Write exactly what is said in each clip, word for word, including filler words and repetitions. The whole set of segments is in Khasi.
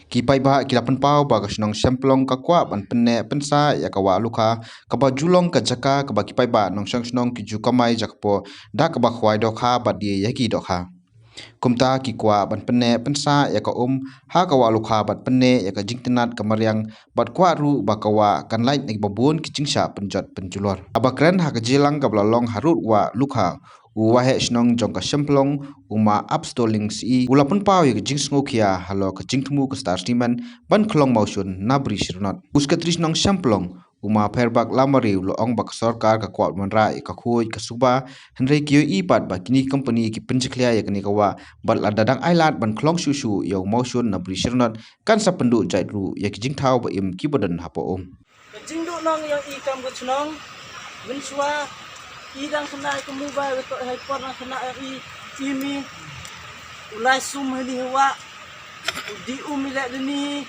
Ki paidbah ki la pynpaw ba ka shnong Shemplong ka kwah ban pynneh pynsah ïa ka wah Lukha kaba ju long ka jaka kaba ki paidbah nongshong shnong ki ju kamai jaka poh da kaba khwai dohkha bad die ïa ki dohkha. Kumta ki kwah ban pynneh pynsah ïa ka um ha ka wah Lukha bad pynneh ïa ka jingtynnad ka mariang bad kwah ruh ba ka wah kan lait na kiba bun ki jingshah pynjot pynjulor. Haba kren ha ka jingïalang kaba la long harud wah Lukha, u waheh shnong jong ka Shemplong, u Ma Apstoling Syiem, u la pynpaw ïa ka jingsngewkhia halor ka jingthmu ka Star Cement ban khlong mawshun na Bri Shyrnot. U Secretary shnong Shemplong, u Ma Pherbak Lamare, u la ong ba ka sorkar ka kwah ban rah ïa ka khuid ka suba, hynrei ki ïohi pat ba kine ki company ki pynjakhlia ïa kane ka wah bad lada dang ailad ban khlong shuh shuh ïa u mawshun na Bri Shyrnot, kan sa pynduh jait ruh ïa ki jingthaw ba im kiba don hapoh um. Ka jingduh nong ïa i kam ka chnong, mynshuwa i dang khynnah ka mobile, ka toh ha i por dang khynnah ïa i, i mi u lai sum hani ha wah, u dih um i leh dini.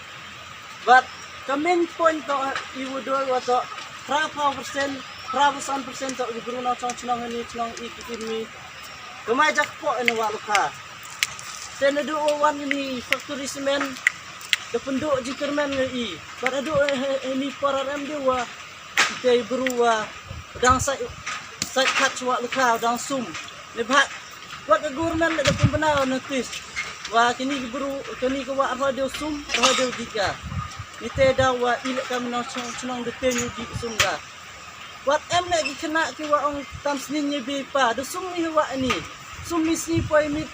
Bad ka main point toh i wa doi wa toh phra phew percent, phra phew san percent toh ki bru nongshong chnong hani chnong i ki i mi. Kamai jakpoh ïa na wah Lukha. Te naduh wa wan hani factory cement da pynduh jingkyrmen ïa i. Bad naduh hani por ar em di wa te bru wa dang sait, sait khat shuwa Lukha dang sum. Neibhah wat ka government da pynbna notice wa kini ki bru, kini ki wah rhoi dei sum, rhoi dei dih ka. Ni te da wa i leh kam nongshong chnong da te ni dih sum ka. Wat em leh ki khynnah ki wa ong tam snin ni bi pa da sum ni wa ni. Sum ni sni poi mit.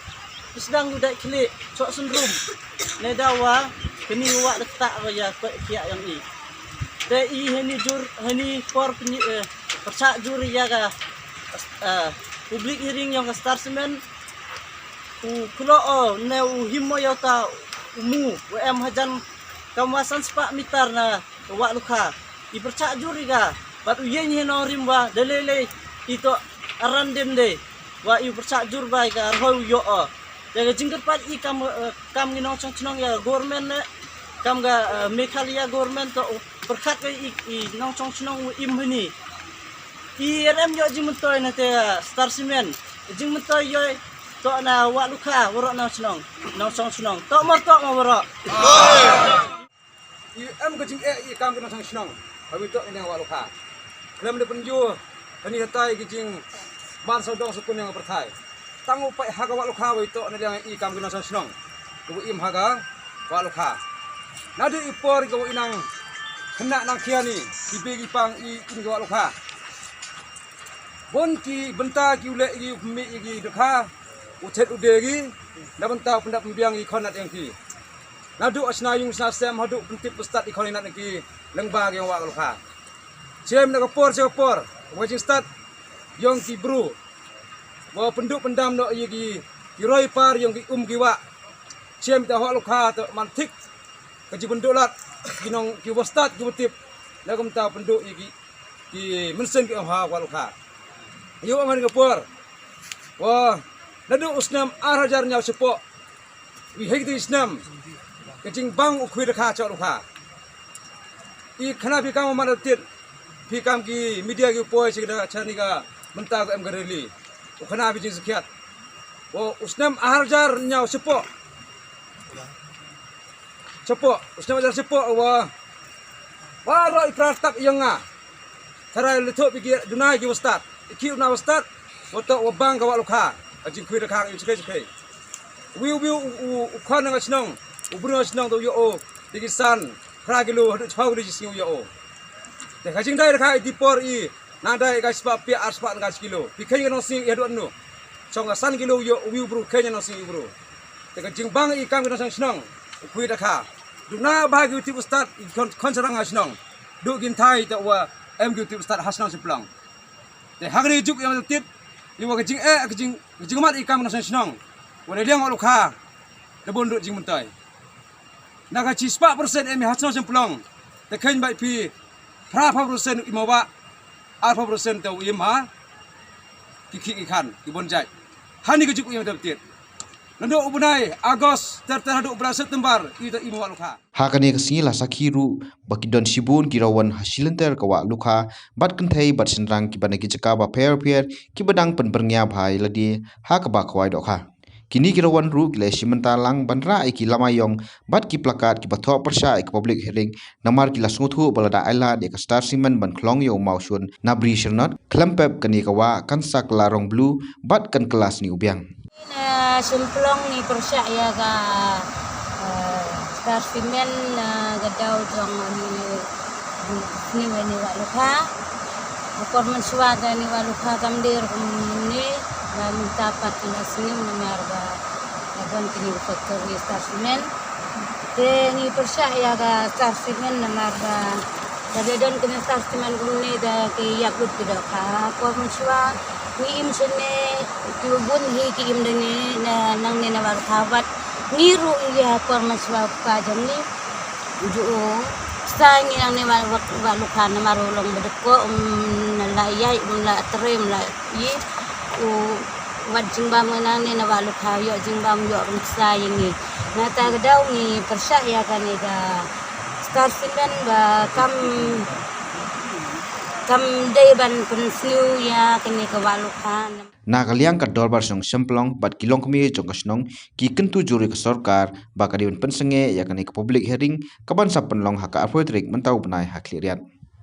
Sdang u dai khlieh chok sendrum. Ne da wa kini wa da kata wa ïa ko kia yang i. Te i hani jur hani por pynyi, eh, pyrshah jur ïa ka, eh, public hearing ïa ka Star Cement. U klo o ne u himo ïa ta u mu u em hajan kam wa san spah meter na ka wah Lukha. I pyrshah jur ïa ka bad u ïeng hi nongrim wa da lei lei i toh aran dem de wa i pyrshah jur ba ïa ka rhoi u ïoh o. Ïa ka jingkyrpad i kam, eh, kam ngi nongshong chnong ïa ka government ne kam ka, eh, Meghalaya government toh u pyrkhat ka i, i nongshong chnong u im hani. I rem ïoh jingmyntoi na te, eh, Star Cement. Jingmyntoi ïoh toh na wah Lukha waroh nongshong chnong. Nongshong chnong. Toh mar toh mar waroh. I em ka jingeh i kam ka nongshong chnong. Hawi toh ina wah Lukha. Khlem da pynjur hani hatai ki jingban sawdong sukun ïa ka pyrthai. Tang u pai ha ka wah Lukha wei toh na liang i kam ka nongshong chnong. Ka wei im ha ka wah Lukha. Naduh i por ka wei nang khynnah nang khia ni ki bei ki pang i in ka wah Lukha. Bun ki bynta ki u leh i u pynmih i ki dohkha u thet u de ki na bynta u pyndap pynbiang i khon nat ïa ki. Naduh a shna ïung shna sem haduh pyntip pynstad i khon i nat ïa ki lyngba ki ïa wah Lukha. Shem na ka por sha ka por wa jingstad ïong ki bru wa pynduh pyndam noh ïa ki, ki roi par ïong ki um ki wah. Shem ta wah Lukha ta man thik ka jingpynduh lad ki nong ki wa stad ki wa tip na kumta pynduh ïa ki, ki mynsiem ki ong ha wah Lukha. Ïa u man ka por wa naduh u snem ar hajar hynñiew shiphew wi hei kti snem ka jingbang u khwir kha chok Lukha. I khana phi kam man tit phi kam ki media ki poi chi ka chani ka mynta ka em ka rally. U khana phi jingsakhiat wa u snem ar hajar hynñiew shiphew shiphew u snem ar hajar shiphew wa wa ro i prar tak ïa nga. Tharai le thoh phi ki duna ki wa stad i ki duna wa stad wa toh wa bang ka wah Lukha. Ka jingkhwir kha ka jingkhwir. Wi wi u, u, u khon nga shnong u bru nga shnong to ïa o. Di ki san phra kilo haduh chiphew kilo jisngi u ïa o. Te ka jingdai kha i di por i nang dai ka spah pia ar spah nga kilo. Pi kheng nong sing ïa duh nu. Chong ka san kilo ïa u wi u bru kheng nong sing u bru. Te ka jingbang i kam ka nong shnong u khwir kha. Duna ba ki u tip u stad i khon khon sarang nga shnong. Duh kin thai te wa em ki u tip u stad ha shnong Shemplong. Te ha kane juk ïa tit ïa wa ka jingeh ka jing ka jingmat i kam nong shnong. Wa le liang wa Lukha da bun duh jingmyntoi. Na ka chi spah percent em ha shnong Shemplong te kheiñ bai phi phra phew percent i ma wa ar phew percent te u im ha ki khih ki khan ki bun jait. Hani ka juk ïa tit. Naduh u bnai August ter ter haduh u bnai September, i da i Wah Lukha. Ha kane ka sngi la sakhi ruh ba ki don shibun ki rawan ha shilynter ka Wah Lukha, bad kynthei bad shynrang kiba na ki jaka bapher bapher kiba dang pynbyrngia bha ïa lade ha kaba khawai dohkha. Kine ki rawan ruh ki la shim bynta lang ban rah ïa ki lama ïong bad ki plakat kiba thoh pyrshah ïa ka public hearing, namar ki la sngewthuh ba lada ai lad ïa ka Star Cement ban khlong ïa u mawshun na Bri Shyrnot, khlem pep kane ka wah kan sa kylla rong blue bad kan kylla snieh u biang. Na Shymplong ngi pyrshah ïa ka, eh, Star Cement, eh, ka daw jong ngi sniew ïa ni Wah Lukha. Ka por mynshuwa ka ni Wah Lukha kam dei kumne, ba mynta pat ki la sniew namar ba ka don kine ki factory Star Cement. Te ngi pyrshah ïa ka Star Cement namar ba ka dei don kine Star Cement kumne da ki ïap lut ki dohkha. Por mynshuwa ngi im shane, ki bun hi ki im da ngi na nangne na Wah Lukha bad ngi ruh ïa por mynshuwa ka jong ngi. Ju u sa ngi nangne Wah, Wah, Wah Lukha namar u long ba dei ko, um, na la ïai, um, la trei, um, la i u wat jingbam ngi nangne na Wah Lukha, ïoh jingbam ïoh rynsa ïa ngi. Na ta ka daw ngi pyrshah ïa kane ka Star Cement ba kam, kam dei ban pynsniew ïa kane ka Wah Lukha. Na ka liang ka dorbar shnong Shymplong bad ki longkmie jong ka shnong ki kyntu jur ïa ka sorkar ba ka dei ban pynsangeh ïa kane ka public hearing kaban sa pynlong ha ka arphew tarik mynta u bnai ha Khliehriat.